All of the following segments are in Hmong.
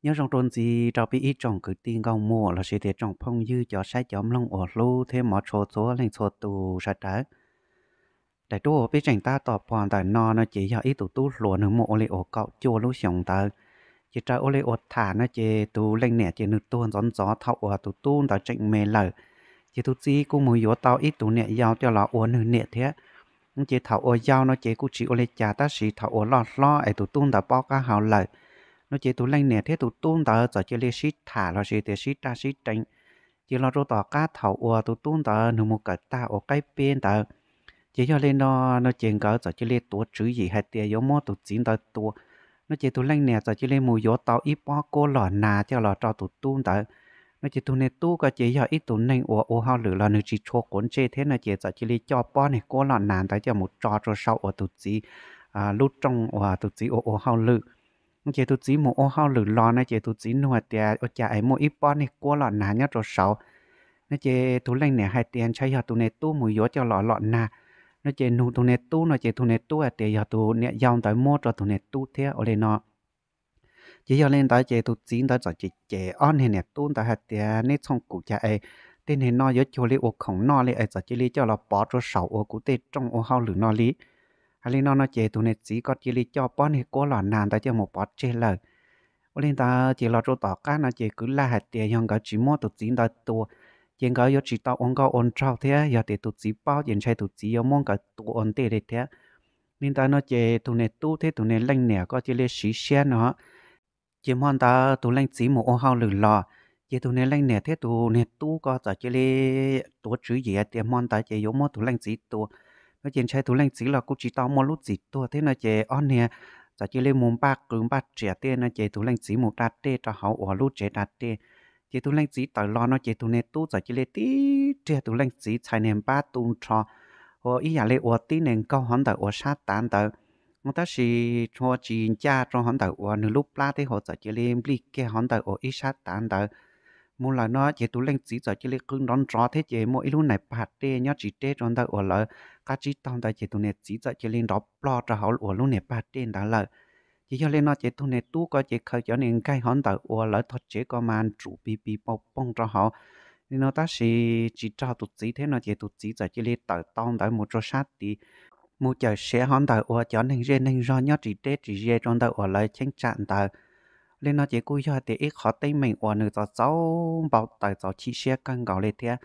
Nyob zoo rau ntxiv rau peb ib tsoom kwv tij nkauj muam los sis tias tsoom phooj ywg cov saib cov mloog uas hlub thiab hmov tshua txhua leej txhua tus sawv daws. Daim duab uas peb tseem tab tom pom ntawm no no ces yog ib tug tub hluas nws muaj ua li uas kaum cuaj lub xyoos ntawd. Ces raws ua li uas tham no ces tus leej niam ces nws tuag ntxov ntxov thaum uas tus tub ntawd tseem me lawm. Ces tus txiv kuj mus yuav tau ib tug niam yau coj los ua nws niam thiab. Ces thaum uas yau no ces kuj tsis ua li cas tab sis thaum uas loj hlob es tus tub ntawd paub qab hau lawm no ces tus leej niam thiab tus tub ntawd txawm cia li sib tham los sis tias sib raj sib reev. Ces los rau tom qab thaum uas tus tub ntawd nws mus kawm tag uas qaib peb ntawd, ces yog li no no ces nkawd txawm cia li tuav tswv yim hais tias yuav muab tus txiv ntawd tua. No ces tus leej niam txawm cia li mus yuav tau ib pob kuab los nag coj los rau tus tub ntawd. No ces tus niag tub ko ces yog ib tug neeg uas ua hauj lwm los nws tsis tshua quav ntsej thiab no ces txawm cia li coj pob niag kuab los nag ntawd coj mus tso rau saum uas tus txiv lub rooj uas tus txiv ua ua hauj lwm. Ces tus txiv mus ua hauj lwm los no ces tus txiv nug hais tias ua cas es muaj ib pob niag kuab los nag nyob rau saud. No ces tus leej niam hais tias ntshai yog tus niag tub mus yuav coj los los nag. No ces nug tus niag tub no ces tus niag tub hais tias yog tus niam yau ntawd muab rau tus niag tub thiab ua li no. Ces yog li ntawd ces tus txiv ntawd txawm cem cem ob niag niam tub ntawd hais tias neb txhooj kum cas es tej niag no yuav cuag li ua khoom noj li es txawm cia li coj los pov rau saum uas kuv tej rooj ua hauj lwm no li. Hais li no no ces tus niag txiv ko cia li coj pob niag kuab los nag ntawd coj mus pov tseg lawm. Ua li ntawd ces los rau tom qab no ces kwv laj hais tias yog nkawd tsis muab tus txiv ntawd tua, ces nkawd yuav tsis tau ua nkauj ua nraug thiab yog tias tus txiv paub ces ntshai tus txiv yuav muab nkawd tua ua ntej li thiab. Li ntawd no ces tus niag tub thiab tus niag leej niam ko cia li siv siab no. Ces hmo ntawd tus leej txiv mus ua hauj lwm los, ces tus niag leej niam thiab tus niag tub ko txawm cia li tuav tswv yim hais tias hmo ntawd ces yuav muab tus leej txiv tua. No ces ntshai tus leej txiv los kuj tsis tau muaj lub txim tuag thiab no ces ob niag txawm cia li mus npaj qws npaj riam tej no ces tus leej txiv mus da dej rau hauv uas lub tsev da dej. Ces tus leej txiv tawm los no ces tus niag tub txawm cia li tib riag tus leej txiv txhais niag npab tu nrho, ua ib yam li uas tib niag nkaug hov ntawm uas sab tav ntawd. Tab sis tshua tsis ncaj rau hov ntawm uas nws lub plab thiab hauv txawm cia li nplij kiag hov ntawm uas ib sab tav ntawd mus lawm no ces tus leej txiv txawm cia li qw nrov nrov thiab ces muaj ib lub niag pag dej nyob tsis deb rau ntawm uas lawv qab tsib taug ntawd ces tus niag txiv txawm cia li nrov plog rau hauv uas lub niag pag dej ntawd lawm. Ces yog li no ces tus niag tub ko ces khaws cov niag nkaig hov ntawm uas lawv tog tsev ko mas nrus pis pis pau poog rau hauv li no tab sis tsis raug tus txiv thiab no ces tus txiv txawm cia li tawm tau ntawd mus rau sab tid, mus cawm siav hov ntawm uas cov neeg zej neeg zog nyob tsis deb tsis ze rau ntawm uas lawv cheeb tsam ntawd. Li no ces kuj yog tias ib qhov teeb meem uas nws txaus txaus npau taws txaus chim siab kawg nkaus li thiab.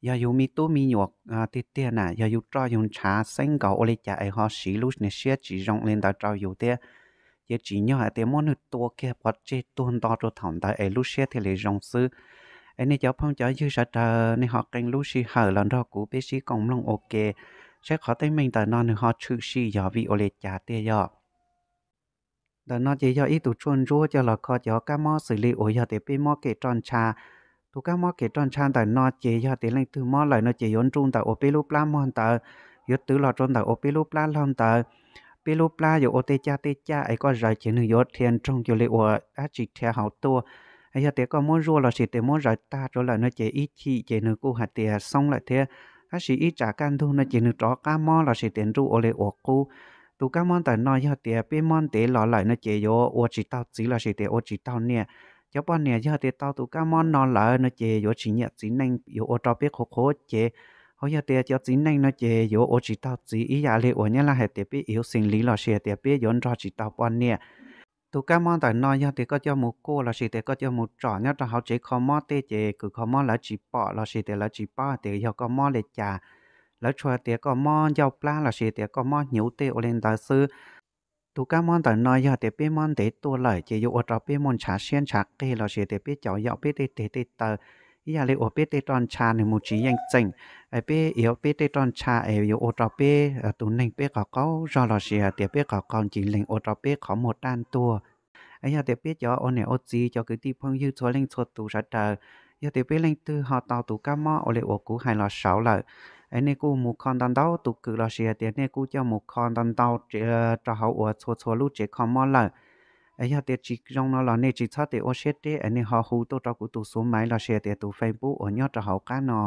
Yog yus me tub me nyuam tiag tiag na, yog yus roj yus ntshav xeeb nkaus ua li cas es ho siv lub niag siab tsis zoo li ntawd rau yus thiab. Ces tsim nyog hais tias muab nws tua kiag pov tseg tuag nto rau thaum ntawd es lub siab thiaj li zoo xwb. Es nej cov phooj cov ywg sawv daws nej ho qee lub sij hawm los nrog kuv peb sib koom mloog ua ke, saib qhov teeb meem ntawm no nws ho tshwm sim yog vim ua li cas tiag yog. Ntawm no ces yog ib tug tshuaj ntsuab coj los kho cov kab mob xws li uas yog tias peb mob kem roj ntsha. Tus kab mob kem roj ntsha ntawm no ces yog tias leej twg mob lawm no ces yuav nruj ntawm uas peb lub plab mog ntawd, yuav twv los rau ntawm uas peb lub plab laug ntawd. Peb lub plab yuav ua tej caj tej caj es koj zaws ces nws yuav dhia nroog cuag li uas dab tsi dhia hauv tuaj. Yog tias koj muab zuaj los sis tias muab zaws tag rau lawm no ces ib chim ces nws kuj hais tias xoob lawm thiab. Tab sis ib tsam kaj ntug no ces nws rov qab mob los sis tias nruj ua li uas qub. Tus kab mob ntawm no yog tias peb mob ntev los lawm no ces yuav ua tsis taug txiv los sis tias ua tsis taug niam. Cov poj niam yog tias tau tus kab mob no lawm no ces yuav tsis nyiam txiv neej, yuav ua rau peb qhuav qhuav cev. Ho yog tias cov txiv neej no ces yuav ua tsis taug txiv ib yam li uas nyab laj hais tias peb iv xees li los sis tias peb yuav nrog tsis taug poj niam. Tus kab mob ntawm no yog tias koj coj mus kuaj los sis tias koj coj mus tsom nyob rau hauv tsev kho mob tej ces kws kho mob lawv tsis pom los sis tias lawv tsis paub hais tias yog koj mob li cas. Lawv tsuas tias koj mob ncauj plab los sis tias koj mob hnyuv tej ua li ntawd xwb. Tus kab mob ntawm no yog tias peb mob ntev tuaj lawm ces yuav ua rau peb muaj ntshav siab ntshav qig los sis tias peb caum yaum peb tej teg tej taw, ib yam li uas peb tej roj ntsha nws mus tsis yeej txeem. Peb iv peb tej roj ntsha es yuav ua rau peb tus neeg peb qhov qaug zog los sis tias peb qhov qaug ncig lees ua rau peb qhov muag daj ntuag. Yog tias peb cov ua niam ua txiv cov kwv tij phooj ywg txhua leej txhua tus sawv daws, yog tias peb leej twg ho tau tus kab mob ua li uas kuv hais los saud lawm, es nej kuj mus kho ntau ntau tus kws los sis tias nej kuj coj mus kho ntau ntau rau hauv uas txhua txhua lub tsev kho mob lawm. Es yog tias tsis zoo no los nej tsis txhob tias ua siab deb es nej ho hu tuaj rau kuv tus xuv maiv los sis tias tus Facebook uas nyob rau hauv qab no.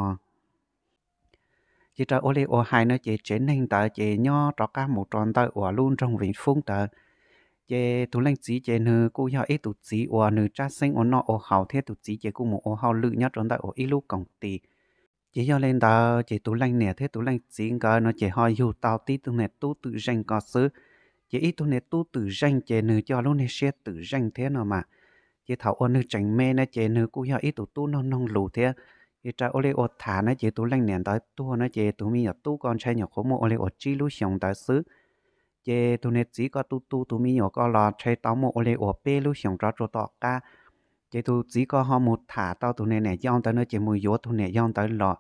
Ces raws ua li uas hais no ces tsev neeg ntawd ces nyob rov qab mus rau ntawm uas lub nroog Vees Foob ntawd. Ces tus leej txiv ces nws kuj yog ib tus txiv uas nws tsab xeeb ua noj ua haus thiab, tus txiv ces kuj mus ua hauj lwm nyob rau ntawm uas ib lub koom tis. Ces yog li ntawd ces tus leej niam thiab tus leej txiv nkawd no ces ho yug tau tib tug niag tub twm zeej ko xwb. Ces ib tug niag tub twm zeej ces nws coj lub niag siab twm zeej thiab no mas. Ces thaum uas nws tseem me no ces nws kuj yog ib tug tub noog noog lus thiab. Ces raws ua li uas tham no ces tus leej niam ntawd tuag no ces tus me nyuam tub ko ntshai nyuam qhuav muaj ua li uas tsib lub xyoos ntawd xwb. Ces tus niag txiv ko tu tu tus me nyuam ko los ntshai tau muaj ua li uas peb lub xyoos rov rau tom qab. Ces tus txiv ko ho mus tham tau tus niam yau ntawd no ces mus yuav tus niam yau ntawd los.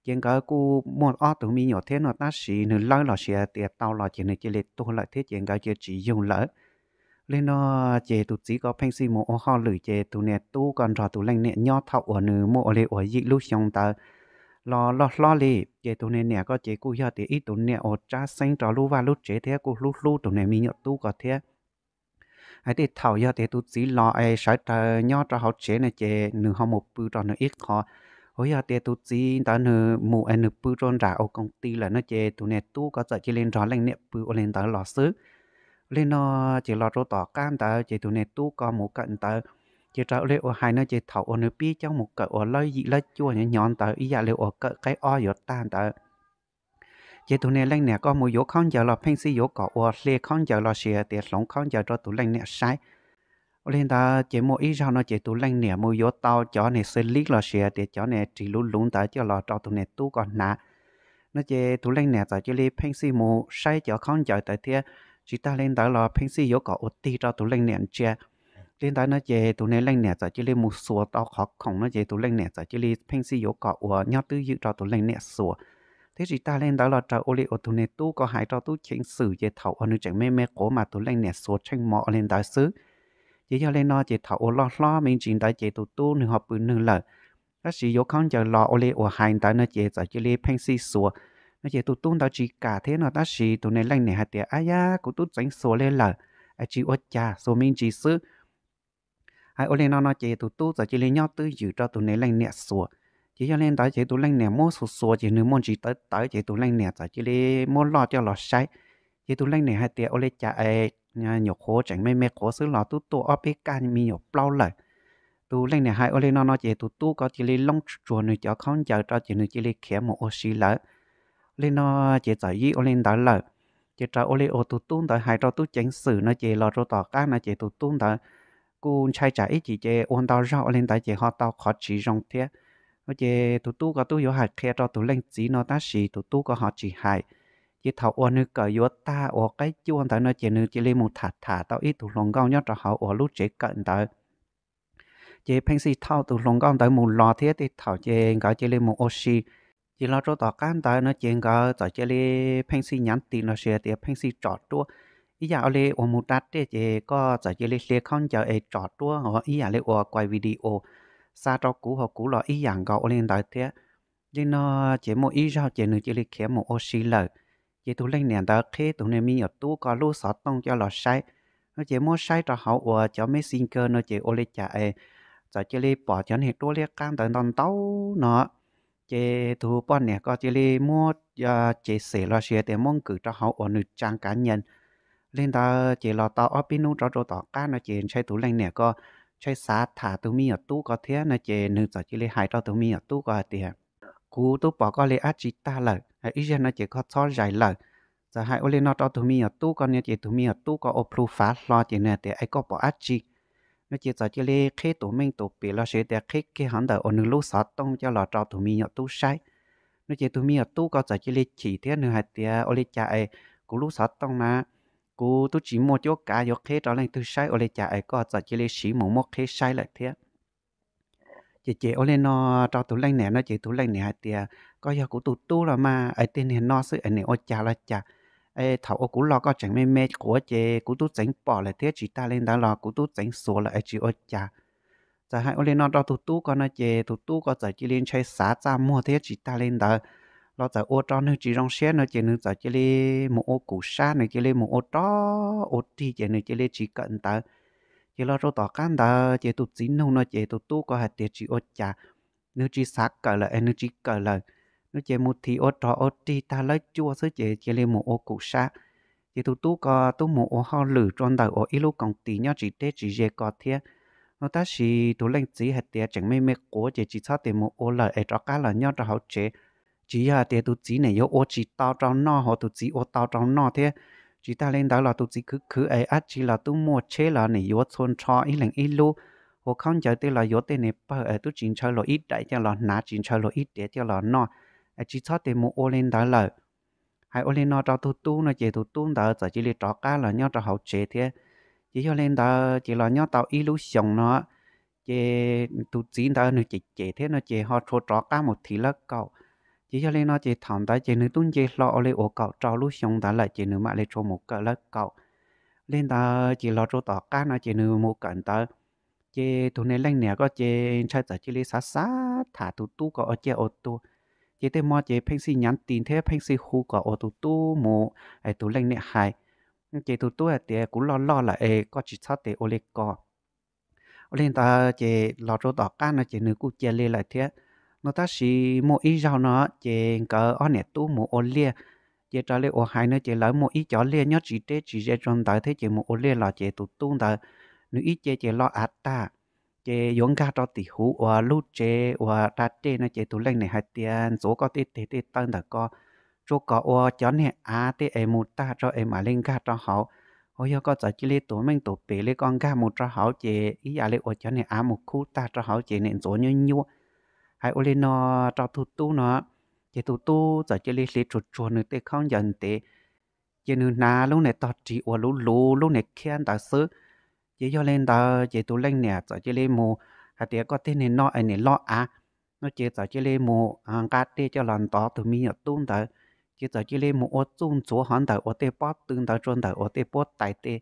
Ces nkawd kuj muaj ob tug me nyuam thiab no tab sis nws lawb los sis tias tau los ces nws cia li tuag lawm thiab ces nkawd cia tsis yug lawm. Li no ces tus txiv ko pheej xij mus ua hauj lwm ces tus niag tub ko nrog tus leej niam nyob thaum uas nws muaj ua li uas yim lub xyoo ntawd los loj hlob li. Ces tus niag niam ko ces kuj yog tias ib tug niam uas tsab xeeb rau lub vaj lub tsev thiab kuj hlub hlub tus niag me nyuam tub ko thiab. Hais tej thaum yog tias tus txiv los es sawv daws nyob rau hauv tsev no ces nws ho mus pw rau nws ib qho. Hos yog tias tus txiv ntawd nws mus es nws pw rau nram ua koom ti lawm no ces tus niag tub ko txawm cia li nrog leej niam pw ua li ntawd los xwb. Li no ces los rau tom qab ntawd ces tus niag tub ko mus kawm ntawv. Ces raws li uas hais no ces thaum uas nws pib coj mus kawm uas lawv yim lawv cuaj nyob nyob ntawd ib yam li uas kawm qib ob yuav tag ntawd, ces tus niag leej niam ko mus yuav khaub ncaws los pheej xij yuav kom uas hle khaub ncaws los sis tias hloov khaub ncaws rau tus leej niam saib. Ua li ntawd ces muaj ib zaug no ces tus leej niam mus yuav tau cov niag xws lib los sis tias cov niag ris luv luv ntawd coj los rau tus niag tub ko hnav. No ces tus leej niam txawm cia li pheej xij mus saib cov khaub ncaws ntawd thiab. Tsis tas li ntawd los pheej xij yuav kom ua tig rau tus leej niam ntsia. Li ntawd no ces tus niag leej niam txawm cia li mus xuas tau qhov khoom no ces tus leej niam txawm cia li pheej xij yuav kom uas nyob twj ywm rau tus leej niam xuas. Thiab tsis tas li ntawd los raws ua li uas tus niag tub ko hais rau tub ceev xwm ces thaum uas nws tseem me me quav mas tus leej niam xuas tsheej mos ua li ntawd xwb. Ces yog li no ces thaum uas loj hlob me ntsis ntawd ces tus tub nws ho pw nwg lawm. Tab sis yuav khaub ncaws los ua li uas hais ntawd no ces txawm cia li pheej xij xuas. No ces tus tub ntawd tsis kam thiab no tab sis tus niag leej niam hais tias, ab yab, kuv tub txeev xuas li lawm, es tsis ua cas, xuas me ntsis xwb. Hais ua li no no ces tus tub txawm cia li nyob twj ywm rau tus niag leej niam xuas. Ces yog li ntawd ces tus leej niam muab xuas xuas ces nws muaj ntsis tawv tawv ces tus leej niam txawm cia li muab loj coj los saib. Ces tus leej niam hais tias, ua li cas es nyuam qhuav tseem me me quav xwb los twb tuaj ob peb kaj me nyuam plaub lawm. Tus leej niam hais ua li no no ces tus tub ko cia li loob tsuag nws cov khaub ncaws rau ces nws cia li khiav mus ua si lawm. Li no ces txawm yog ua li ntawd lawm. Ces raws ua li uas tus tub ntawd hais rau tub ceev xwm no ces los rau tom qab no ces tus tub ntawd kuj ntshai tsam ib chim ces ua ntau zaug ua li ntawd ces ho tau qhov tsis zoo thiab. No ces tus tub ko twb yuav hais qhia rau tus leej txiv no tab sis tus tub ko ho tsis hais. Ces thaum uas nws kawm yuav tag uas qib cuaj ntawd no ces nws cia li mus tham tham tau ib tug hluas nkauj nyob rau hauv uas lub tsev kawm ntawd. Ces pheej xij thauj tus hluas nkauj ntawd mus los thiab tej thaum ces nkawd cia li mus ua si. Ces los rau tom qab ntawd no ces nkawd txawm cia li pheej xij nyav tim los sis tias pheej xij tsom ruab. Ib yam ua li uas mus da dej ces koj txawm cia li hle khaub ncaws es tsom ruab ib yam li uas kuaj video xa rau kuv hos kuv los ib yam nkaus ua li ntawd thiab. Li no ces muaj ib zaug ces nws cia li khiav mus ua si lawm. Ces tus leej niam ntawd qhib tus niag me nyuam tub ko lub xov tooj coj los saib. No ces muab saib rau hauv uas cov Messenger no ces ua li cas es txawm cia li pom cov niag duab liab qab ntawd ntau ntau no. Ces tus poj niam ko cia li muab ces xem los sis tias muab nkwm rau hauv uas nws tsa kav nyas. Li ntawd ces los tau ob peb hnub rov rau tom qab no ces ntshai tus leej niam ko ntshai xav tham tus me nyuam tub ko thiab no ces nws txawm cia li hais rau tus me nyuam tub ko hais tias, kuv twb pom koj li dab tsi tag lawm, ib zaug no ces koj txhob zais lawm. Txawm hais ua li no rau tus me nyuam tub ko no ces tus me nyuam tub ko ua plhu fav hlo ces nws tias, es koj pom dab tsi? No ces txawm cia li qhib tus meej tus pim los sis tias qhib kiag hov ntawm uas nws lub xov tooj coj los rau tus me nyuam tub saib. No ces tus me nyuam tub ko txawm cia li chim thiab nws hais tias, ua li cas es kuv lub xov tooj na, kuv twb tsis muaj cuab kav yuav qhib rau leej twg saib, ua li cas es koj txawm cia li siv mus muab qhib saib lawm thiab? Ces ces ua li no rau tus leej niam no ces tus leej niam hais tias, koj yog kuv tus tub los mas, es tej niag no xwb es nim ua cas los cas. Es thaum uas kuv los koj tseem me me quav ces kuv twb txeev pom lawm thiab tsis tas li ntawd los kuv twb txeev xuas lawm es tsis ua cas. Txawm hais ua li no rau tus tub ko no ces tus tub ko txawm cia li ntshai xav txaj muag thiab tsis tas li ntawd los txawm ua rau nws tsis zoo siab no ces nws txawm cia li mus ua kum sab, nws cia li mus ua rov ua rig ces nws cia li tsis kawm ntawv. Ces los rau tom qab ntawd ces tus txiv nug no ces tus tub ko hais tias tsis ua cas, nws tsis xav kawm lawm es nws tsis kawm lawm. No ces mus thim ua rov ua rig tag lawv cuaj xwb ces cia li mus ua kum sab. Ces tus tub ko twb mus ua hauj lwm rau ntawm uas ib lub koom tis nyob tsis deb tsis ze ko thiab no, tab sis tus leej txiv hais tias tseem me me quav ces tsis txhob tes mus ua lawm es rov qab los nyob rau hauv tsev. Tsis yog hais tias tus txiv nim yuav ua tsis tau rau noj, ho tus txiv ua tau rau noj thiab. Tsis tas li ntawd los tus txiv khwv khwv es dab tsi los twb muaj tsheb los nim yuav txhua nrho ib leeg ib lub, ua khaub ncaws tej los yuav tej niag pawg es twb tsis ntshaw luag ib daim coj los hnav, tsis ntshaw luag ib diav coj los noj, es tsis txhob tes mus ua li ntawd lawm. Hais ua li no rau tus tub no ces tus tub ntawd txawm cia li rov qab los nyob rau hauv tsev thiab. Ces yog li ntawd ces los nyob tau ib lub xyoos no, ces tus txiv ntawd nws cem cem thiab no ces ho tshua rov qab mus thim lawv kaum. Ces yog li no ces thaum ntawd ces nws twb nce hlo ua li uas kaum rau lub xyoo ntawd lawm ces nws mam li tshua mus kawm lawv kaum. Li ntawd ces los rau tom qab no ces nws mus kawm ntawd, ces tus niag leej niam ko ces ntshai txawm cia li xav xav tham tus tub ko ua ciaj ua tuag. Ces tej hmo ces pheej xij nyav tis thiab pheej xij hu kom uas tus tub mus, es tus leej niam hais. Ces tus tub hais tias kuv loj loj lawm es koj tsis txhob tes ua li ko. Ua li ntawd ces los rau tom qab no ces nws kuj cia li lawm thiab no, tab sis muaj ib zaug no ces nkawd ob niam tub mus ua liaj. Ces raws li uas hais no ces lawv muaj ib cov liaj nyob tsis deb tsis ze rau ntawd thiab, ces mus ua liaj los ces tus tub ntawd nws ib ce ces loj av tag, ces yuav nkag rau tim huv uas lub tsev uas da dej no ces tus leej niam hais tias ntxuav koj tej teg tej taw ntawm ko, tsuas kom uas cov niag av tej es mus tag rau es mam li nkag rau hauv. Ho yog koj txawm cia li tuam meej tuam pem li koj nkag mus rau hauv ces ib yam li uas cov niag av mus khub tag rau hauv ces nim ntxuav nyuab nyuab. Hais ua li no rau tus tub no, ces tus tub txawm cia li hliv tsuag tsuag nws tej khaub ncaws ntev, ces nws hnav lub niag tog ris uas luv luv lub niag khiab ntawd xwb. Ces yog li ntawd ces tus leej niam txawm cia li mus hais tias koj tej niag no es nim loj av no ces txawm cia li mus nqa dej coj los ntov tus me nyuam tub ntawd. Ces txawm cia li mus ua txuj ntxuav hov ntawm uas tej pob tw ntawd rau ntawm uas tej puab tais tej,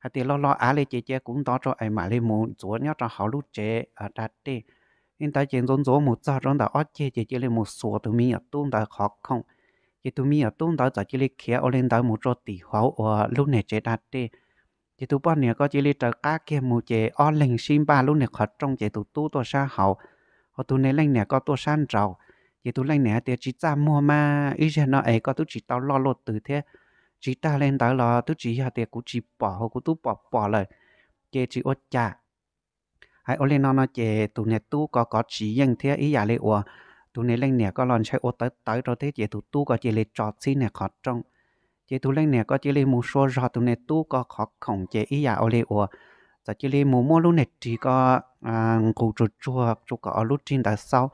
hais tias loj loj av li ces cia kuv ntov rau es mam li mus ntxuav nyob rau hauv lub tsev da dej. Li ntawd ces ntxuav ntxuav mus txog rau ntawm ob ceg ces cia li mus xuas tus me nyuam tub ntawd qhov khoom. Ces tus me nyuam tub ntawd txawm cia li khiav ua li ntawd mus rau tim hauv uas lub niag tsev da dej. Ces tus poj niam ko cia li raws qab kiag mus ces ob leeg sib npaj lub niag qhov rooj ces tus tub tuaj sab hauv, ho tus niag leej niam ko tuaj sab nraud. Ces tus leej niam hais tias tsis txaj muag mas, ib zag no es koj twb tsis tau loj luaj twg thiab. Tsis tas li ntawd los twb tsis yog tias kuv tsis pom, ho kuv twb pom pom lawm, ces tsis ua cas. Hais ua li no no ces tus niag tub ko kov tsis yeej thiab ib yam li uas tus niag leej niam ko los ntshai ua tawv tawv rau thiab ces tus tub ko cia li tso txhib niag qhov rooj. Ces tus leej niam ko cia li mus sua zog tus niag tub ko qhov khoom ces ib yam ua li uas txawm cia li mus muab lub niag rig ko nqus tsuag tsuag tsuas kom lub rig ntawd xaub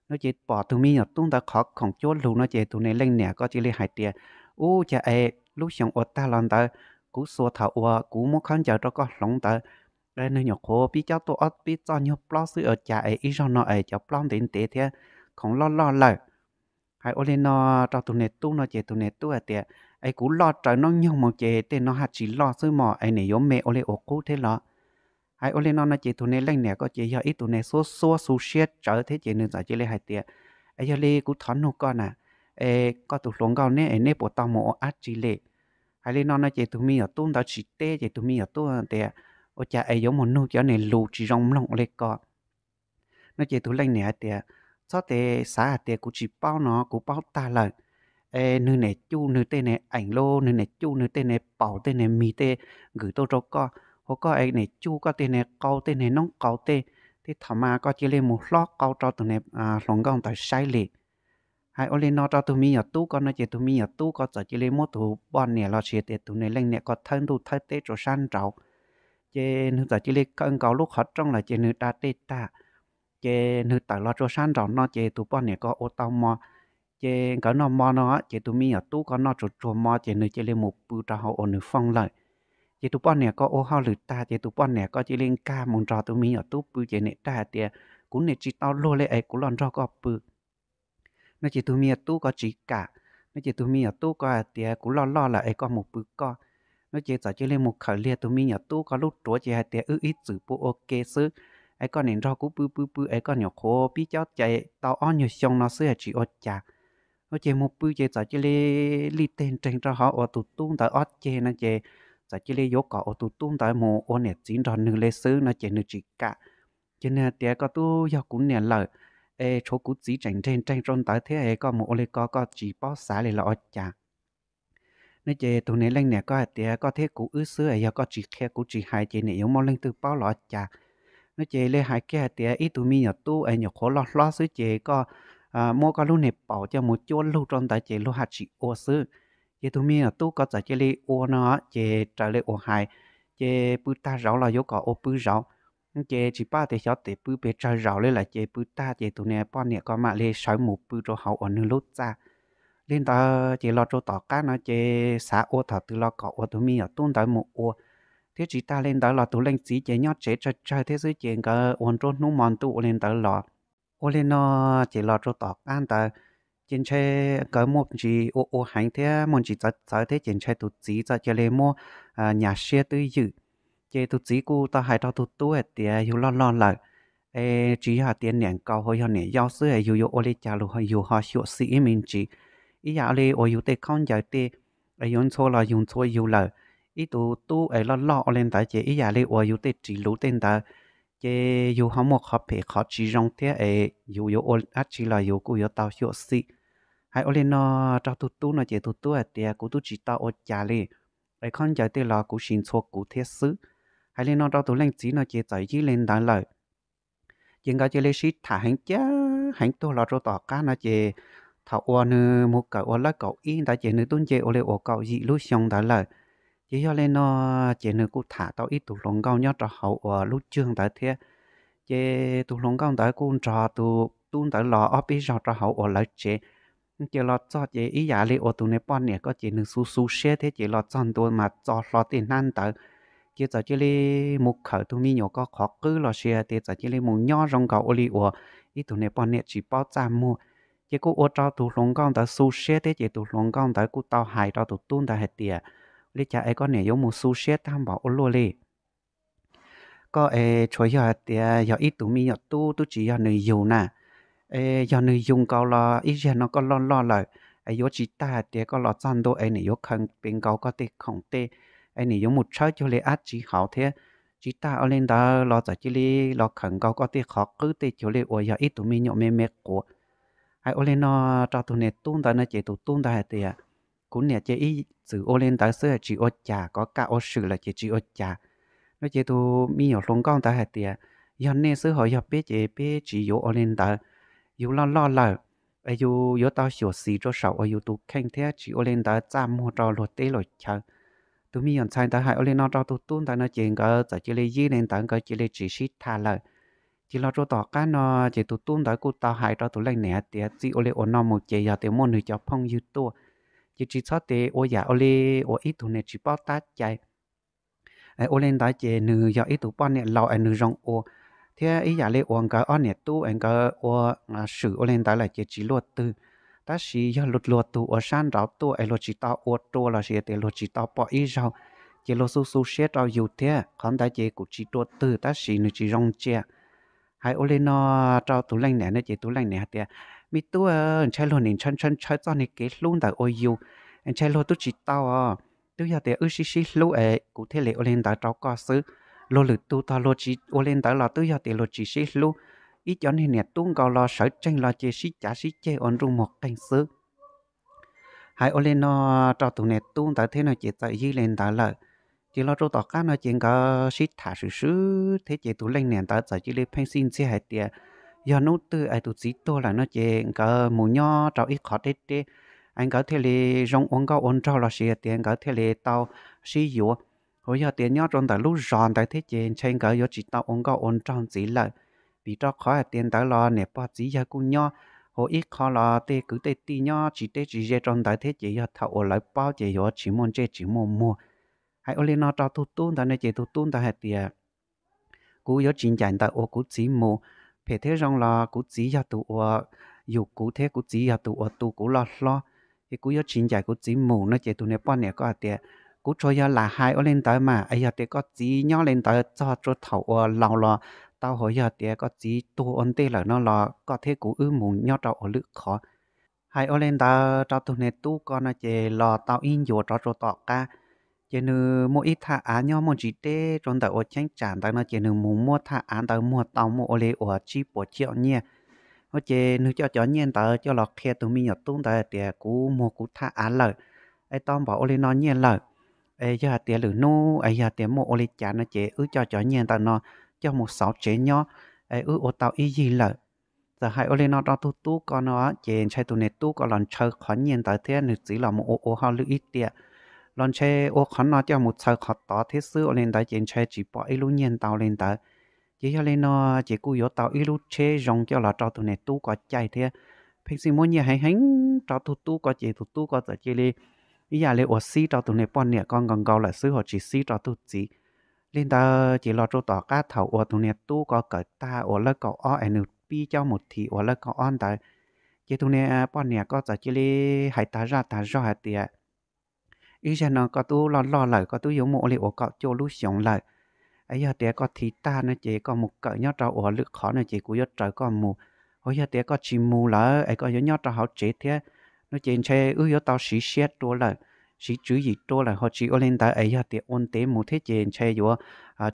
no ces pom tus me nyuam tub ntawd qhov khoom cuab lug no ces tus niag leej niam ko cia li hais tias, ub, cas es lub xyoo uas tag los ntawd kuv xuas thaum uas kuv muab khaub ncaws rau koj hloov ntawd, nws nyuam qhuav pib cob tuaj ob peb txoj nyuag plaub xwb, ua cas es ib zaug no es cov plaub ntev ntev thiab khoom loj loj lawm. Hais ua li no rau tus niag tub no ces tus niag tub hais tias, es kuv loj raws noob nyoog mus ces tej no haj tsis loj xwb mog, es nim yuav me ua li uas qub thiab los? Hais ua li no no ces tus niag leej niam ko ces yog ib tug niag xuab xuab xu siab tsawv thiab ces nws txawm cia li hais tias, es yog li kuv thov nug koj na, es koj tus hluas nkauj neb es neb puas tau mus ua dab tsi li? Hais li no no ces tus me nyuam tub ntawd tsis teb ces tus me nyuam tub tias, ua cas es yuav mus nug cov niag lus tsis zoo mloog ua li ko no ces tus leej niam hais tias, txhob tes xav hais tias kuv tsis paub no, kuv paub tag lawm. Es nws nim cuj nws tej niag eem lub, nws nim cuj nws tej niag paus tej niag mis tej nkws tuaj rau koj, ua koj es nim cuj koj tej niag qau tej niag noob qau tej, tej thaum mas koj cia li mus hlob qau rau tus niag hluas nkauj ntawd saib li. Hais ua li no rau tus me nyuam tub ko no ces tus me nyuam tub ko txawm cia li muab tus poj niam los sis tias tus niag leej niam ko thawb ntuj thawb teb rau sab nraud. Ces nws txawm cia li kaw nkaus lub qhov rooj lawm ces nws da dej tag, ces nws tawm los rau sab nraum no ces tus poj niam ko ua tau mov. Ces nkawd noj mov no ces tus me nyuam tub ko noj tsuag tsuag mov ces nws cia li mus pw rau hauv uas nws fooj lawm. Ces tus poj niam ko ua hauj lwm tag ces tus poj niam ko cia li nkag mus nrog tus me nyuam tub pw ces nim dag hais tias, kuv nim tsis tau luag li es kuv los nrog koj pw no ces tus me nyuam tub ko tsis kam no ces tus me nyuam tub ko hais tias, kuv loj loj lawm es koj mus pw koj no ces txawm cia li mus khawm liag tus me nyuam tub ko lub duav ces hais tias, wb ib txwm pw ua ke xwb, es koj nim nrog kuv pw pw pw es koj nyuam qhuav pib cob cai tau ob nyuag xyoo no xwb es tsis ua cas no ces mus pw ces txawm cia li lij teg nreeg rau hauv uas tus tub ntawd ob ceg no ces txawm cia li yuav kom uas tus tub ntawd mus ua niam txiv nrog nws li xwb no ces nws tsis kam. Ces nws hais tias, koj twb yog kuv niam lawm, es tshuav kuv txiv tseem nreg nreeg rau ntawd thiab es koj mus ua li ko koj tsis paub xav li los ua cas? No ces tus niam leej niam ko hais tias, Koj thiab kuv wb xwb es yog koj tsis qhia kuv tsis hais ces niam yuav muaj leej twg paub los cas? No ces li hais kiag hais tias, Ib tug me nyuam tub es nyuam qhuav loj hlob xwb ces koj muab koj lub niag paum coj mus cuab lug rau ntawd ces luag haj tsis ua xwb. Ces tus me nyuam tub ko txawm cia li ua no, ces raws li uas hais, ces pw tag zaus los yuav kom ua pw zaus. Ces tsis paub tias xyov tes pw pes tsawg zaus li lawm ces pw tag ces tus niag poj niam ko mam li sawv mus pw rau hauv uas nws lub txaj. Li ntawd ces los rau tom qab no ces xav ua thaum twg los kom ua tus me nyuam tub ntawd mus ua, thiab tsis tag li ntawd los tus leej txiv ces nyob tsev tsawg tsawg thiab xwb ces nkawd ua nruab hnub hmo ntuj ua li ntawd los. Ua li no ces los rau tom qab ntawd, ces ntshe nkawd muaj ntsis ua ua heev thiab muaj ntsis txawv txawv thiab ces ntshe tus txiv txawm cia li muab nyas siab twb ywm. Ces tus txiv kuj tau hais rau tus tub hais tias, Yus loj loj lawm es tsis yog hais tias niam nkaus ho yog niam yau xwb es yus yuav ua li cas los yus ho xyuam xim ib me ntsis. Ib yam li uas yus tej khaub ncaws tej es yuav ntxhua los yus ntxhua yus lawm. Ib tus tub es loj loj ua li ntawd ces ib yam li uas yus tej ris luv tej ntawd ces yus ho muaj qhov phem qhov tsis zoo thiab es yus yuav ua dab tsi los yus kuj yuav tau xyuam xim. Hais ua li no rau tus tub no ces tus tub hais tias, Kuv twb tsis tau ua cas li, es khaub ncaws tej los kuv sis ntxhua kuv thiab xwb. Hais li no rau tus leej txiv no ces txawm yib li ntawd lawm. Ces nkawd cia li sib tham heev cab heev tuag los rau tom qab no ces thaum uas nws mus kawm ua lab kaum ib ntawd ces nws twb nce ua li uas kaum yim lub xyoo ntawd lawm. Ces yog li no ces nws kuj tham tau ib tug hluas nkauj nyob rau hauv uas lub cag ntawd thiab. Ces tus hluas nkauj ntawd kuj nrog tus tub ntawd los ob peb zaug rau hauv uas lawv tsev. Ces los txog ces ib yam li uas tus niag poj niam ko ces nws xu xu siab thiab ces los txog ntua mas txo hlo tej hnab ntawd, ces txawm cia li mus khawm tus me nyuam ko qhov qwb los sis tias txawm cia li mus nyob zoo nkaus ua li uas ib tug niag poj niam tsis paub txaj muag. Ces kuj ua rau tus hluas nkauj ntawd xu siab thiab ces tus hluas nkauj ntawd kuj tau hais rau tus tub ntawd hais tias, Li cas es koj niam yuav mus xu siab tag npaum ua luaj li? Koj es tsuas yog hais tias yog ib tug me nyuam tub twb tsis yog nws yug na. Es yog nws yug nkaus los ib zaug no koj loj loj lawm, es yuav tsis tag hais tias koj los txog ntua es nws yuav khaws pes nkaus koj tej khoom tej, es nws yuav mus tshawb cuag li dab tsi hauv thiab. Tsis tag ua li ntawd los txawm cia li los khawm nkaus koj tej qhov qwb tej cuag li uas yog ib tug me nyuam me me quav. Hais ua li no rau tus niag tub ntawd no ces tus tub ntawd hais tias, Kuv niam ces ib txwm ua li ntawd xwb tsis ua cas, kov kam ua swm lawm ces tsis ua cas. No ces tus me nyuam hluas nkauj ntawd hais tias, Yog nej xwb ho yog peb ces peb tsis yuav ua li ntawd. Yus loj loj lawm, es yus yuav tau xyuam xim rau saum uas yus tus kheej thiab tsis ua li ntawd txaj muag rau luag teb luag chaw. Tus me nyuam ntxhais ntawd hais ua li no rau tus tub ntawd no ces nkawd txawm cia li yib li ntawd nkawd cia li tsis sib tham lawm. Ces los rau tom qab no ces tus tub ntawd kuj tau hais rau tus leej niam hais tias, Txij ua li uas no mus ces yog tias muaj nws cov phooj ywg tuaj ces tsis txhob tes ua yam ua li uas ib tug niag tsis paub tab cai. Ua li ntawd ces nws yog ib tug poj niam laus es nws zoo ua, thiab ib yam li uas nkawd ob niam tub es nkawd ua swm ua li ntawd lawm ces tsis luaj twg. Tab sis yog luag tus uas sab nraud tuaj es luag tsis tau ua rua los sis tias luag tsis tau pom ib zaug, ces luag xu xu siab rau yus thiab, qhov ntawd ces kuj tsis dua twg tab sis nws tsis zoo ntsia. Hais ua li no rau tus leej niam no ces tus leej niam hais tias, Me tub, ntshai luag nim ntshaw ntshaw ntshaw txoj niag kev hlub ntawm ua yus, ntshai luag twb tsis tau os. Twb yog tias wb sib sib hlub es kuv thiaj li ua li ntawd rau koj xwb. Luag lwm tus tog luag tsis ua li ntawd los twb yog tias luag tsis sib hlub. Ib cov niag niam tub nkaus los sawv tsees los ces sib cav sib ceg ua nruj muag qeeg xwb. Hais ua li no rau tus niam tub ntawd thiab no ces txawm yib li ntawd lawm. Ces los rau tom qab no ces nkawd sib tham swm swb thiab ces tus leej niam ntawd txawm cia li pheej xij ntxiag hais tias yog hnub twg es tus txiv tuag lawm no ces nkawd mus nyob rau ib qho deb deb, es nkawd thiaj li zoo ua nkauj ua nraug los sis tias nkawd thiaj li tau sib yuav. Hos yog tias nyob rau ntawm lub zos ntawd thiab ces ntshe nkawd yuav tsis tau ua nkauj ua nraug ntxiv lawm, vim rau qhov hais tias ntawd los niam pog txiv yawg kuj nyob, hos ib qho los tej kwv tej tij nyob tsis deb tsis ze rau ntawd thiab ces yog thaum uas lawv paub ces yuav tsis muaj ntsej tsis muaj muag. Hais ua li no rau tus tub ntawd ne ces tus tub ntawd hais tias, Kuv yuav tsis ncaim ntawm uas kuv txiv mus. Phem thiab zoo los kuv txiv yog tus uas yug kuv thiab kuv txiv yog tus uas tu kuv loj hlob, ces kuv yuav tsis ncaim kuv txiv mus no ces tus niag poj niam ko hais tias, Kuv tsuas yog lam hais ua li ntawd mas, es yog tias koj txiv nyob li ntawd txog rau thaum uas laus los tau, hos yog tias koj txiv tuag ua ntej lawm no los koj thiab kuv wb mus nyob rau ua lwm qhov. Hais ua li ntawd rau tus niag tub ko no ces los tau ib ncua rov rau tom qab, ces nws muaj ib thaj av nyob muaj ntsis deb rau ntawm uas cheeb tsam ntawd no ces nws mus muab thaj av ntawd muag tau muaj ua li uas tsib puas chiaum nyiaj. Ces nws coj cov nyiaj ntawd coj los qhia tus me nyuam tub ntawd hais tias, Kuv muag kuv thaj av lawm, es tau npaum ua li no nyiaj lawm, es yog hais tias lwm hnub es yog tias muaj ua li cas no ces wb coj cov nyiaj ntawm no coj mus xauv tsev nyob, es wb ua tau ib yig lawm. Txawm hais ua li no rau tug tub ko no ces ntshai tus niam tub ko los ntshaw qhov nyiaj ntawd thiab nws txiv los mus ua ua hauj lwm ib tiam, los ntshe ua qhov no coj mus txhaws qhov tod thiab xwb, ua li ntawd ces ntshai tsis pom ib lub nyiaj ntau li ntawd. Ces yog li no ces kuj yuav tau ib lub tsheb zoo coj los rau tus niam tub ko caij thiab. Pheej xij muab nyiaj heev heev rau tug tub ko ces tus tub ko txawm cia li ib yam li uas xib rau tus niag poj niam ko nkaus nkaus lawm xwb, ho tsis xib rau tug txiv. Li ntawd ces los rau tom qab thaum uas tus niag tub ko kawm tag uas lawv kaum ob es nws pib coj mus thim uas lawv kaum ob ntawd, ces tus niag poj niam ko txawm cia li hais tag zaj tag zog hais tias, ib zag no koj twb loj loj lawm, koj twb yuav muaj ua li uas kaum cuaj lub xyoos lawm, es yog tias koj thim tag no ces koj mus kawm nyob rau uas lwm qhov no ces kuv yuav raws koj mus. Ho yog tias koj tsis mus lawm es koj yuav nyob rau hauv tsev thiab no ces ntshe wb yuav tau siv siab rua lawm, siv tswv yim rua lawm, ho tsis ua li ntawd es yog tias ua ntev mus thiab ces ntshe yuav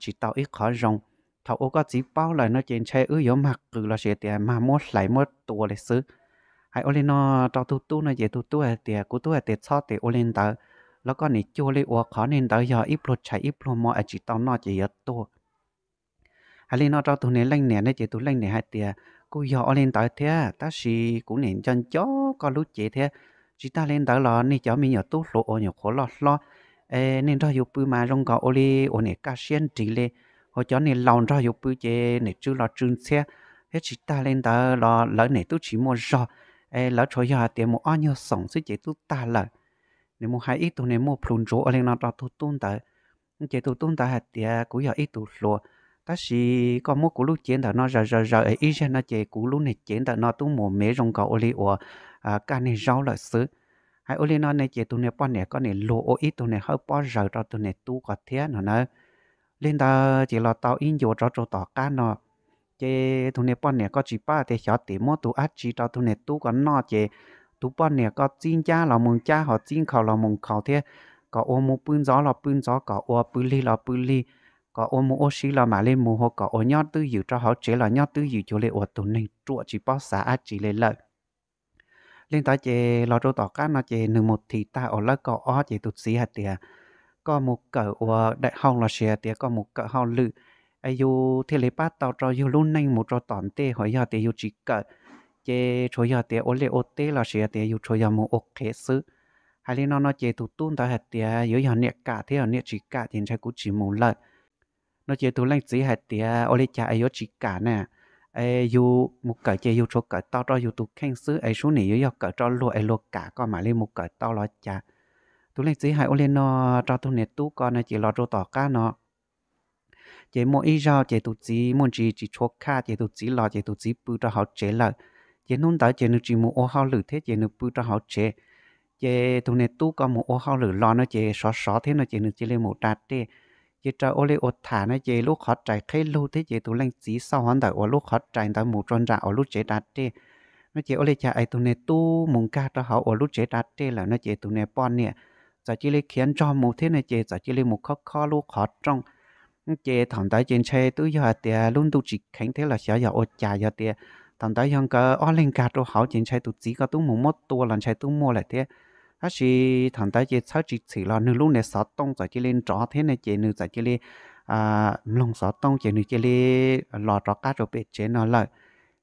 tsis tau ib qhov zoo. Thaum uas koj txiv paub lawm no ces ntshe wb yuav mag qws los sis tias mag muab hlais muab tua li xwb. Hais ua li no rau tug tub no ces tug tub hais tias, kuv tub hais tias txhob tes ua li ntawd, los koj nim cuag li uas qhov niag ntawd yog ib pluag tshais ib pluag mov es tsis tau noj ces yuav tuag. Hais li no rau tus niag leej niam ne ces tus leej niam hais tias, kuj yog ua li ntawd thiab, tab sis kuv nim nco nco koj lub cev thiab. Tsis tag li ntawd los nej cov me nyuam tub hluas uas nyuam qhuav loj hlob, es nej nrog yus pw mas zoo nkaus ua li uas nim kaj siab nrig li, ho cov niag laus nrog yus pw ces nim tsw los tsw ntxhiab, thiab tsis tag li ntawd los lawv nim tub tsis muaj zog, es lawv tsuas yog hais tias mus ob nyuag xoom xwb ces tub tag lawm. Nim mus hais ib tug niag muaj plhus ntsuav ua li no rau tug tub ntawd. Ces tus tub ntawd hais tias, kuv yog ib tug hluas, tab sis koj muab kuv lub cev ntawm no zaws zaws zaws es ib zag no ces kuv lub niag cev ntawm no tub mus mev zoo nkaus ua li uas kaj niag zaub lawm xwb. Hais ua li no ne ces tus niag poj niam ko nim luag ua ib tug niag hawb pob zaws rau tus niag tub ko thiab no na. Li ntawd ces los tau ib ncua rov rau tom qab no, ces tus niag poj niam ko tsis paub tias xyov tim muab tus dab tsi rau tus niag tub ko noj ces tus poj niam ko txib ncab los mus ncab, ho txib nkhaus los mus nkhaus thiab, kom ua mus pw ntxov los pw ntxov, kom ua pw lig los pw lig, kom ua mus ua si los mam li mus, ho kom ua nyob twj ywm rau hauv tsev los nyob twj ywm cuag li uas tus neeg ruam tsis paub xav dab tsi li lawm. Li ntawd ces los rau tom qab no ces nws mus thim tag uas lawv kaum ob ces tus txiv hais tias, koj mus kawm ua daim hauj los sis tias koj mus kawm hauj lwm, es yus thiaj li pab tau rau yus lub neej mus rau tom ntej, ho yog tias yus tsis kawm ces tsuas yog tias ua liaj ua teb los sis tias yus tsuas yog mus ua qhev xwb. Hais li no no ces tus tub ntawd hais tias, yuav yog niam kam thiab niam tsis kam ces ntshai kuv tsis mus lawm. No ces tus leej txiv hais tias, ua li cas es yuav tsis kam na? Es yus mus kawm ces yus tsuas kawm tau rau yus tus kheej xwb, es sub nim yuav yog kawm rau luag es luag kam koj mam li mus kawm tau los cas? Tus leej txiv hais ua li no rau tus niag tub ko no ces los rau tom qab no ces muaj ib zaug ces tus txiv muaj ntsis tsis tshua khaj ces tus txiv los ces tus txiv pw rau hauv tsev lawm. Ces hnub ntawd ces nws tsis mus ua hauj lwm thiab ces nws pw rau hauv tsev. Ces tus niag tub ko mus ua hauj lwm los no ces sov sov thiab no ces nws cia li mus da dej. Ces raws ua li uas tham no ces lub qhov rais qhib lug thiab ces tus leej txiv xauj hov ntawm uas lub qhov rais ntawd mus rau nram uas lub tsev da dej no ces ua li cas es tus niag tub mus nkag rau hauv uas lub tsev da dej lawm no ces tus niag poj niam txawm cia li khiav nrog mus thiab no ces txawm cia li mus khob khob lub qhov rooj. Ces thaum ntawd ces ntshe twb yog hais tias lub ntuj tsis kheev thiab los xyov yog ua cas, yog tias thaum ntawd yog nkawd ob leeg nkag rau hauv ces ntshe tus txiv ko twb mus muab tua los ntshe twb muaj lawm thiab. Tab sis thaum ntawd ces txhawb tsis txhim los nws lub niag xov tooj txawm cia li nrov thiab ne ces nws txawm cia li mloog xov tooj ces nws cia li los rov qab rau pem tsev no lawm.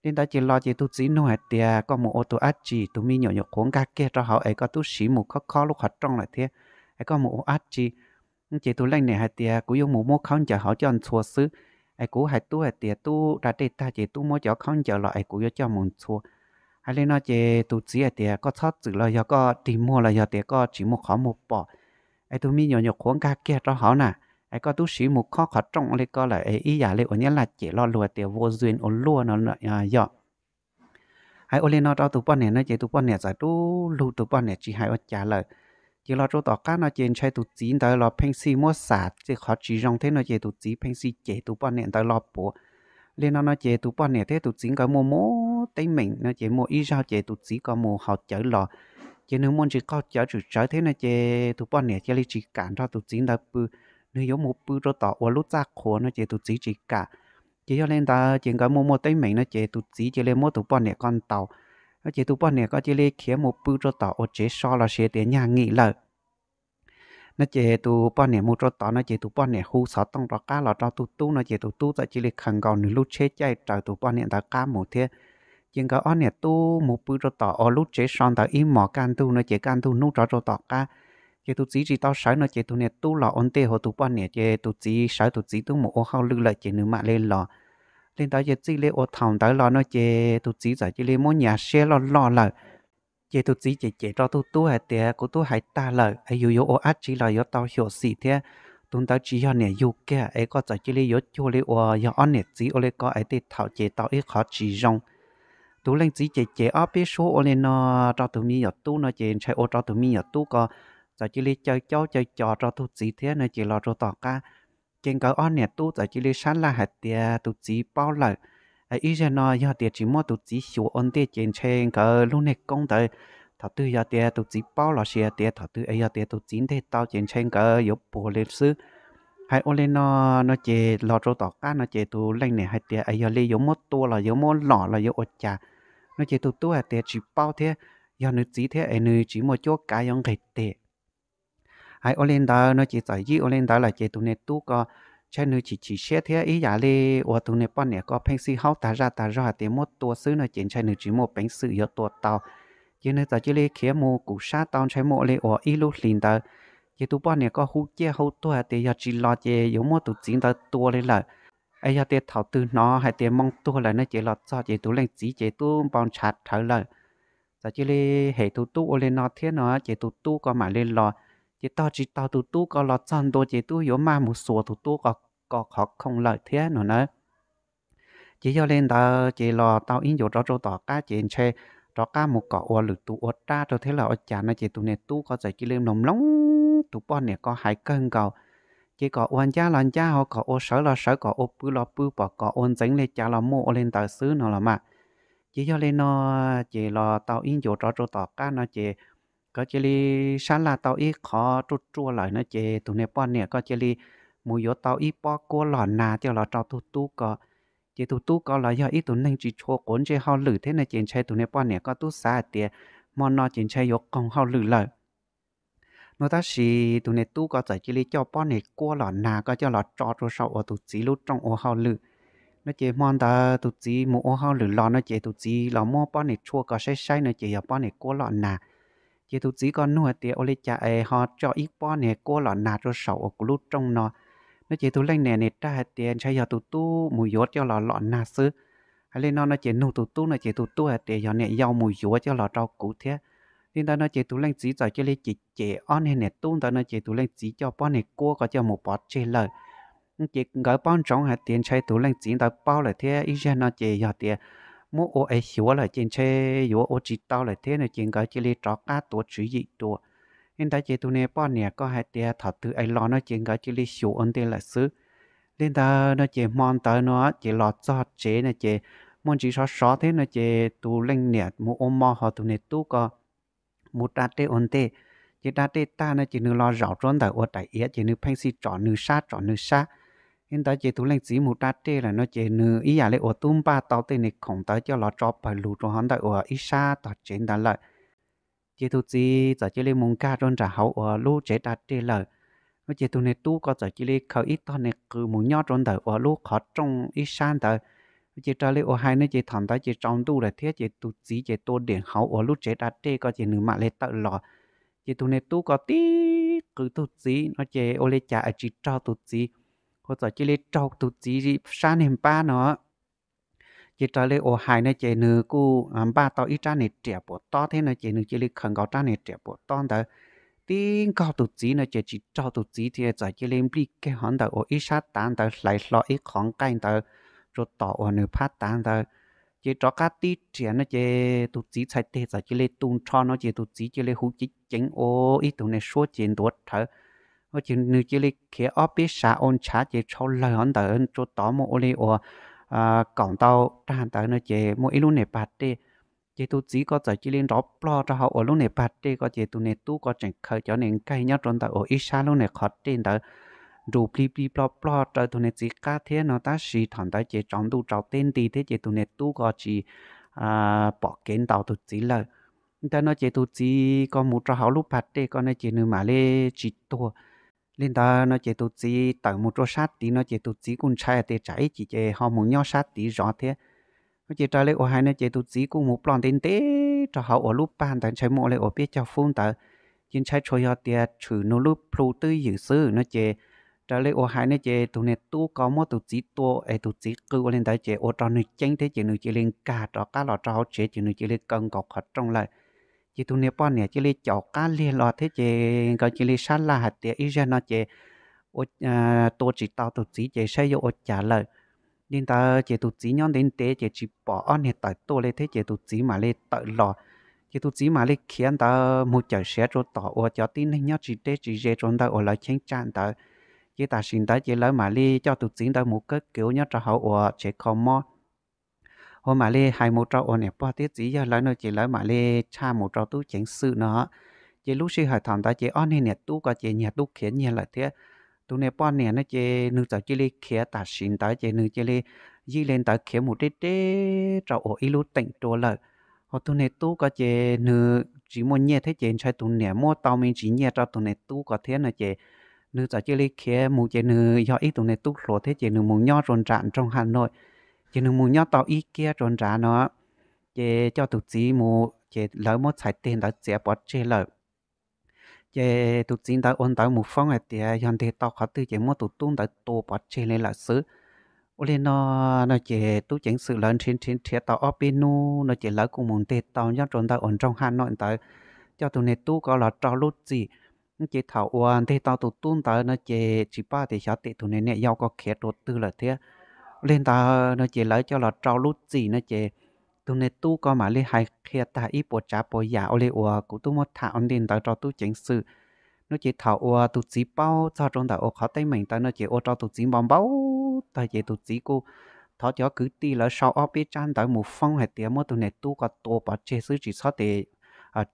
Li ntawd ces los ces tus txiv nug hais tias, koj mus ua tus dab tsi? Tus me nyuam nyuam qhuav nkag kiag rau hauv es koj twb siv mus khob khob lub qhov rooj lawm thiab, es koj mus ua dab tsi? Ces tus leej niam hais tias, kuv yuav mus muab khaub ncaws hauv coj ntxhua xwb. Es kuv hais tub hais tias tub da dej tag ces tub muab cov khaub ncaws los es kuv yuav coj mus ntxhua. Hais li no ces tus txiv hais tias, koj txhob txwm los yog koj dig muag los yog tias koj tsis muaj qhov muag pom. Es tus me nyuam nyuam qhuav nkag kiag rau hauv na, es koj twb siv mus khob qhov rooj li ko lawm es ib yam li uas nyab laj cem lo lus tias vô duyên ua luaj no yog. Hais ua li no rau tus poj niam no ces tus poj niam txawm dub lug, tus poj niam tsis hais ua cas lawm. Ces los rau tom qab no ces ntshai tus txiv ntawd los pheej xij muab xam tej qhov tsis zoo thiab no ces tus txiv pheej xij cem tus poj niam ntawd los puav. Li no no ces tus poj niam thiab tus txiv nkawd muaj muaj teeb meem no ces muaj ib zaug ces tus txiv ko mus haus cawv los, ces nws muaj ntsis qaug cawv tswm tsawv thiab no ces tus poj niam cia li tsis kam nrog tus txiv ntawd pw, nws yuav mus pw rau tom uas lub txaj qhua no ces tus txiv tsis kam. Ces yog li ntawd ces nkawd muaj muaj teeb meem no ces tus txiv cia li muab tus poj niam ko ntaus, ces tus poj niam ko cia li khiav mus pw rau tom uas tsev so los sis tias nyag ngim lawm. No ces tus poj niam mus rau tod no ces tus poj niam hu xov tooj rov qab los rau tus tub no ces tus tub txawm cia li khaws nkaus nws lub tsheb caij raws tus poj niam ntawd qab mus thiab. Ces nkawd ob niam tub mus pw rau tom uas lub tsev so ntawd ib hmos kaj ntug no ces kaj ntug hnub rov rau tom qab, ces tus txiv tsis tau sawv no ces tus niam tub los ua ntej hauv tus poj niam, ces tus txiv sawv tus txiv twb mus ua hauj lwm lawm ces nws mam li los. Li ntawd ces txij li uas thaum ntawd los no ces tus txiv txawm cia li muab nyias siab loj loj lawm. Ces tus txiv cem cem rau tus tub hais tias, kuv twb hais tag lawm es yus yuav ua dab tsi los yuav tau xyuam xim thiab, tus ntawd tsis yog niam yug kiag es koj txawm cia li yuav cuag li uas yog ob niam txiv ua li ko es tej thaum ces tau ib qhov tsis zoo. Tus leej txiv cem cem ob peb suab ua li no rau tus me nyuam tub no ces ntshai ua rau tus me nyuam tub ko txawm cia li caw caub caw cos rau tus txiv thiab no ces los rau tom qab, ces nkawd ob niam tub txawm cia li sab laj hais tias tus txiv paub lawm. Ib zag no yog tias tsis muab tus txiv xyuas ua ntej ces ntshai nkawd lub niag koob ntawd thaum twg yog tias tus txiv paub los sis tias thaum twg es yog tias tus txiv nteg tau ces ntshai nkawd yuav puas li xwb. Hais ua li no, no ces los rau tom qab no ces tus leej niam hais tias es yog li yuav muab tua los yuav muab lom los yuav ua cas? No ces tus tub hais tias tsis paub thiab, yog nws txiv thiab es nws tsis muaj cuab kav yuav nqis tes. Hais ua li ntawd no ces txawm yij ua li ntawd lawm ces tus niag tub ko ntshai nws chim chim siab thiab ib yam li uas tus niag poj niam ko pheej xij haub tag zaj tag zog hais tias muab tua xwb no ces ntshai nws tsis muaj peev xwm yuav tua tau. Ces nws txawm cia li khiav mus kuv sab tau ntshai muaj ua li uas ib lub hlis ntawd. Ces tus poj niam ko hu ciaj hu tuag hais tias yog tsis los ces yuav muab tus txiv ntawd tua li lawm. Es yog tias thaum twg hnov hais tias moo tuag lawm no ces los txog ces tus leej txiv ces twb npau ntshav rhawv lawm. Txawm cia li hem tus tub ua li no thiab no ces tus tub ko mam li los. Ces tog tsis tau tus tub ko los txog ntua ces twb yuav maj mus xuas tus tub ko qhov khoom lawm thiab no na. Ces yog li ntawd ces los tau ib ncuav rov rau tom qab ces ntshai rov qab mus kom ua lwm tus ua rab rau thiab los ua cas no ces tus niag tub ko txawm cia li mloog mloog tus poj niam ko hais kawg nkaus. Ces kom ua ncab los ncab ho kom ua sawv los sawv kom ua pw los pw pom kom ua ntxeev li cas los muaj ua li ntawd xwb no los mas. Ces yog li no ces los tau ib ncuav rov rau tom qab no ces nkawd cia li sab laj tau ib qhov ruaj ruaj lawm no ces tus niag poj niam ko cia li mus yuav tau ib pob kuab los nag coj los rau tus tub ko. Ces tus tub ko los yog ib tug neeg tsis tshua quav ntsej hauj lwm thiab no ces ntshai tus niag poj niam ko twb xav hais tias hmo no ces ntshai yuav qoog hauj lwm lawm. No tab sis tus niag tub ko txawm cia li coj pob niag kuab los nag ko coj los tso rau saum uas tus txiv lub rooj ua hauj lwm. No ces hmo ntawd tus txiv mus ua hauj lwm los no ces tus txiv los muab pob niag tshuaj ko saib saib no ces yog pob niag kuab los nag. Ces tus txiv ko nug hais tias ua li cas es ho tso ib pob niag kuab los nag rau saum uas kuv lub rooj no? No ces tus leej niam niam rag hais tias ntshai yog tus tub mus yuav coj los los nag xwb. Hais li no no ces nug tus tub no ces tus tub hais tias yog niam yau mus yuav coj los rau kuv thiab. Li ntawd no ces tus leej txiv txawm cia li cem cem ob niag niam tub ntawd no ces tus leej txiv coj pob niag kuab ko coj mus pov tseg lawm. Ces nkawd paub ntsoov hais tias ntshai tus leej txiv ntawd paub lawm thiab ib zag no ces yog tias muab ua es xyuav lawm ces ntshai yuav ua tsis tau lawm thiab no ces nkawd cia li rov qab tuav tswv yim dua. Li ntawd ces tus niag poj niam ko hais tias thaum twg es los no ces nkawd cia li xyuas ua ntej lawm xwb. Li ntawd no ces hmo ntawd no ces los txog tsev no ces muaj ntsis sov sov thiab no ces tus leej niam mus ua mo ho tus niag tub ko mus da dej ua ntej. Ces da dej tag no ces nws los zaum rau ntawm uas daim iav ces nws pheej xij tsom nws sab tsom nws sab. Li ntawd ces tus leej txiv mus da dej lawm no ces nws ib yam li uas twb npaj tau tej niag khoom ntawd coj los tso pawg lug rau hauv ntawm uas ib sab tog tsev ntawd lawm. Ces tus txiv txawm cia li mus nkag rau nram hauv uas lub tsev da dej lawm. No ces tus niag tub ko txawm cia li khaws ib tog niag qws mus nyob rau ntawm uas lub qhov rooj ib sab ntawd. Ces raws li uas hais no ces thaum ntawd ces tsaus ntuj lawm thiab ces tus txiv ces tua diam hauv uas lub tsev da dej ko ces nws mam li tawm los. Ces tus niag tub ko tib qws tus txiv no ces ua li cas es tsis raug tus txiv, hu txawm cia li raug tus txiv sab niag npab no. Ces raws li uas hais no ces nws kuj npaj tau ib rab niag riam puas tob thiab no ces nws cia li khaws nkaus rab niag riam puas tob ntawd tib nkaug tus txiv no ces tsis raug tus txiv thiab txawm cia li nplij kiag hov ntawm uas ib sab tav ntawd hlais hlo ib qhov nqaij ntawd rau tom uas nws phab tav ntawd. Ces rov qab tib riam no ces tus txiv txhais tes txawm cia li tu nrho no ces tus txiv cia li huv ceev ceev ua ib tug niag suab ces ntuav rhawv. Ces nws cia li khiav ob peb sab ua ntshav ces tshau lawg hov ntawd rau tod muaj ua li uas kaum ntau rag ntawd no ces muaj ib lub niag pag dej. Ces tus txiv ko txawm cia li nrov plog rau hauv uas lub niag pag dej ko ces tus niag tub ko tseem khaws cov niag nkaig nyob rau ntawm uas ib sab lub niag qhov dej ntawd nrus plig plig plog plog raws tus niag txiv qab thiab no tab sis thaum ntawd ces tsaus ntuj tsaus teb nti thiab ces tus niag tub ko tsis pom kev ntaus tus txiv lawm. Ntawd no ces tus txiv ko mus rau hauv lub pag dej ko no ces nws mam li tsis tuag. Li ntawd no ces tus txiv tawm mus rau sab tid no ces tus txiv kuj ntshai hais tias tsam ib chim ces ho mus nyob sab tid zov thiab. No ces raws li uas hais no ces tus txiv kuj mus ploj ntev ntev rau hauv uas lub pag ntawd ntshai muaj li uas peb caug fub ntawd, ces ntshai tsuas yog tias tshwm nws lub plhu twb ywm xwb no ces raws li uas hais no ces tus niam tub ko muab tus txiv tua es tus txiv qw ua li ntawd ces ua rau nws ceeb thiab ces nws cia li nkag rov qab los rau hauv tsev ces nws cia li kaw nkaus qhov rooj lawm. Ces tus niag poj niam cia li caum qab liag los thiab ces nkawd cia li sab laj hais tias ib zaug no ces ua, tua tsis tau tus txiv ces saib yuav ua cas lawm. Li ntawd ces tus txiv nyob ntev ntev ces tsis pom ob niag tawm tuaj li thiab ces tus txiv mam li tawm los. Ces tus txiv mam li khiav ntawd mus cawm siav rau tom uas cov tib neeg nyob tsis deb tsis ze rau ntawm uas lawv cheeb tsam ntawd. Ces tam sim ntawd ces lawv mam li coj tus txiv ntawd mus kawb kev nyob rau hauv uas tsev kho mob. Ho mam li hais mus rau uas niam pog thiab txiv yawg lawv no ces lawv mam li tshaj mus rau tub ceev xwm no. Ces lub sij hawm thaum ntawd ces ob niag niam tub ko ces nyias tub khiav nyias lawm thiab. Tus niag poj niam no ces nws txawm cia li khiav tam sim ntawd ces nws cia li yij li ntawd khiav mus deb deb rau uas ib lub teem dua lawm. Ho tus niag tub ko ces nws tsis muaj nyiaj thiab ces ntshai tus niam muab tau me ntsis nyiaj rau tus niag tub ko thiab no ces nws txawm cia li khiav mus ces nws yog ib tug niag tub hluas thiab ces nws mus nyob rau nram nroog Haj Noim. Ces nws mus nyob tau ib kiab rau nrad no ces coj tus txiv mus ces lawv muab txhais tes ntawd txiav pov tseg lawm. Ces tus txiv ntawd ua ntawv mus foob hais tias yog nteg tau qhov twg ces muab tus tub ntawd tua pov tseg li lawm xwb. Ua li no no ces tub ceev xwm lawv nrhiav nrhiav nrhiav tau ob peb hnub no ces lawv kuj mus nteg tau nyob rau ntawm uas nroog Haj Noim ntawd, coj tus niag tub ko los rau lub txim. Ces thaum uas nteg tau tus tub ntawd no ces tsis paub tias xyov tes tus niag niam yau ko khiav rau twg lawm thiab. Ua li ntawd no ces lawv coj los rau lub txim no ces tus niag tub ko mam li hais qhia tag ib puas tsav puas yam ua li uas kuv twb muab tham ua ntej ntawd rau tub ceev xwm. No ces thaum uas tus txiv paub txog rau ntawm uas qhov teeb meem ntawd no ces ua rau tus txiv npau npau tawg ces tus txiv kuj thov cov kwv tij lawv sau ob peb tsab ntawv mus foob hais tias muab tus niag tub ko tua pov tseg xwb tsis txhob tes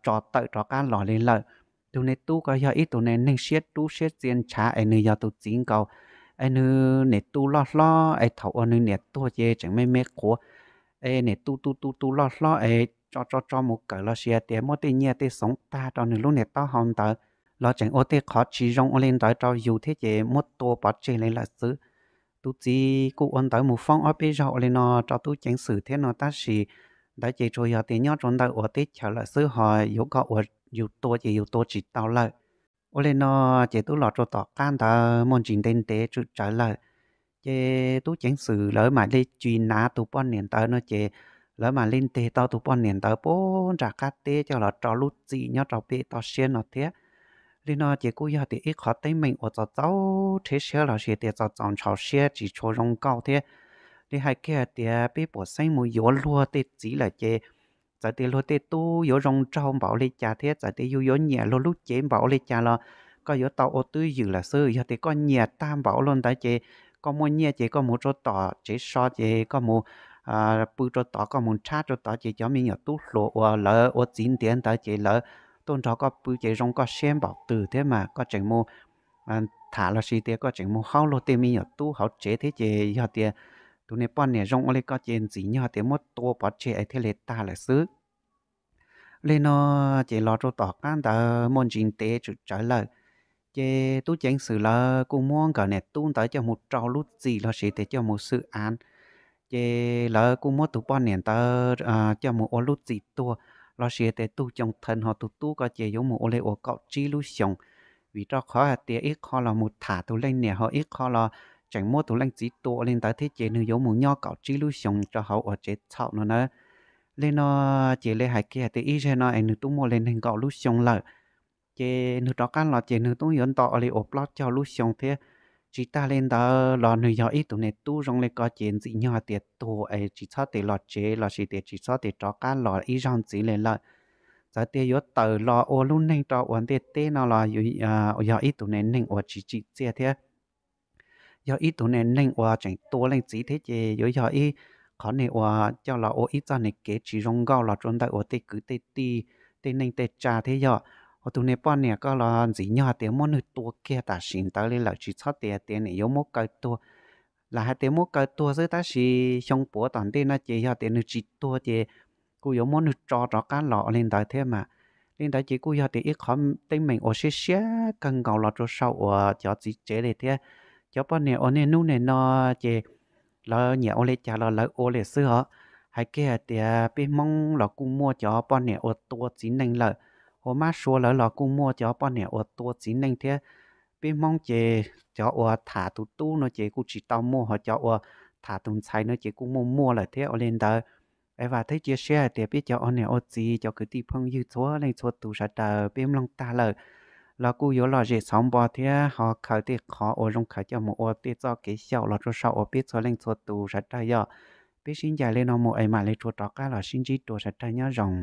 tso tawm rov qab los li lawm. Tus niag tub ko yog ib tug niag neeg siab dub siab txia ntshav es nws yog tus txiv nkaus, es nws niam tu loj hlob es thaum uas nws niam tuag ces tseem me me qhuav, es niam tu tu tu tu loj hlob es tso tso tso mus kawm los sis tias muab tej nyiaj tej xoov tag rau nws lub niag taub hau ntawd los tseem ua tej qhov tsis zoo ua li ntawd rau yus thiab ces muab tua pov tseg li lawm xwb. Tus txiv kuj ua ntawv mus foob ob peb zaug ua li no rau tub ceev xwm thiab no tab sis ntawd ces tsuas yog tias nyob rau ntawm uas teb chaws lawm xwb ho yuav kom uas yus tua ces yus tua tsis tau lawm. Ua li no ces twb los rau tom qab ntawd muaj ntsis ntev ntev tswm tsawv lawm, ces tub ceev xwm lawv mam li cia li nav tus poj niam ntawd no ces lawv mam li nteg tau tus poj niam ntawd puag nram qab teb coj los rau lub txim nyob rau pem toj siab no thiab. Li no ces kuj yog tias ib qhov teeb meem uas txaus txaus rhiab siab los sis tias txaus txaus ntxhov siab tsis tshua zoo nkauj thiab. Li hais kiag hais tias peb puas xeeb mus yuav luag tej txiv lawm ces txawm tias luag tej tub yuav zoo nraug npaum li cas thiab txawm tias yus yuav nyiam luag lub cev npaum li cas los koj yuav tau ua twj ywm lawm xwb. Yog tias koj nyiam tag npaum luaj ntawd ces koj muaj nyiaj ces koj mus rau tom tsev so ces koj mus pw rau tod, koj mus nrhab rau tod ces cov me nyuam tub hluas uas lawv ua txiv ntiav ntawd ces lawv tuaj nrog koj pw ces zoo koj siab npaum twg thiab mas koj tseem mus tham los sis tias koj tseem mus haub luag tej me nyuam tub hauv tsev thiab ces yog tias tus niag poj niam zoo ua li ko ces ntxim nyog tias muab tua pov tseg es thiaj li tag lawm xwb. Li no ces los rau tom qab ntawd muaj ntsis ntev tswm tsawv lawm, ces tub ceev xwm lawv kuj muab nkawd niam tub ntawd coj mus rau lub txim los sis tias coj mus xwm av. Ces lawv kuj muab tus poj niam ntawd coj mus ua lub txim tuag los sis tias tug coo thee ho tus tub ko ces yuav mus ua li uas kaum tsib lub xyoos, vim rau qhov hais tias ib qho los mus tham tus leej niam ho ib qho los tseem muab tus leej txiv tua ua li ntawd thiab ces nws yuav mus nyob kaum tsib lub xyoos rau hauv uas tsev txhaum no na. Li no ces li hais kiag hais tias ib zaug no es nws twb muaj li nees nkaum lub xyoo lawm, ces nws rov qab los ces nws twb yuav nto li uas plaub caug lub xyoo thiab. Tsis tag li ntawd los nws yog ib tug niag tub zoo li ko ces ntxim nyog hais tias tuag es tsis txhob tes los tsev los sis tias tsis txhob tes rov qab los ib zaug ntxiv li lawm. Txawm tias yuav tawm los ua lub neej rau uas ntiaj teb no los yog ib tug niag neeg uas tsis tsim txiaj thiab. Yog ib tug niag neeg uas tseem tua leej txiv thiab ces yuav yog ib qhov niag uas coj los ua ib txoj niag kev tsis zoo nkauj los rau ntawm uas tej kwv tej tij, tej neej tej tsa thiab yog. Ua tus niag poj niam ko los ntxim nyog tias muab nws tua kiag tam sim ntawd li lawm tsis txhob tias tias nim yuav muab kaw tuag. Lam hais tias muab kaw tuag xwb tab sis xyoo puav tom ntej no ces yog tias nws tsis tuag ces kuj yuav muab nws tso rov qab los ua li ntawd thiab mas. Li ntawd ces kuj yog tias ib qhov teeb meem uas siab siab kawg nkaus los rau saum uas cov txiv tsev li thiab. Cov poj niam uas niaj hnub nim no ces lawv nyiam ua li cas los lawv ua li xwb os. Hais kiag hais tias peb Hmoob los kuj muaj cov poj niam uas tua txiv neej lawm, ua mab sua lawv los kuj muaj cov poj niam uas tua txiv neej thiab. Peb Hmoob ces cov uas tham tus tub no ces kuj tsis tau muaj, ho cov uas tham tus ntxhais no ces kuj muaj muaj lawm thiab ua li ntawd. Es vam thiab cia siab hais tias peb cov ua niam ua txiv, cov kwv tij phooj ywg txhua leej txhua tus sawv daws peb mloog tag lawm los kuj yuav lom zem xauv npo thiab ho khaws tej qhov uas zoo khaws coj mus ua tej txoj kev xyaum los rau saum uas peb txhua leej txhua tus sawv daws yog. Peb sib ncaim li no mus es mam li tsuas rov qab los sib ntsib dua, sawv daws nyob zoo.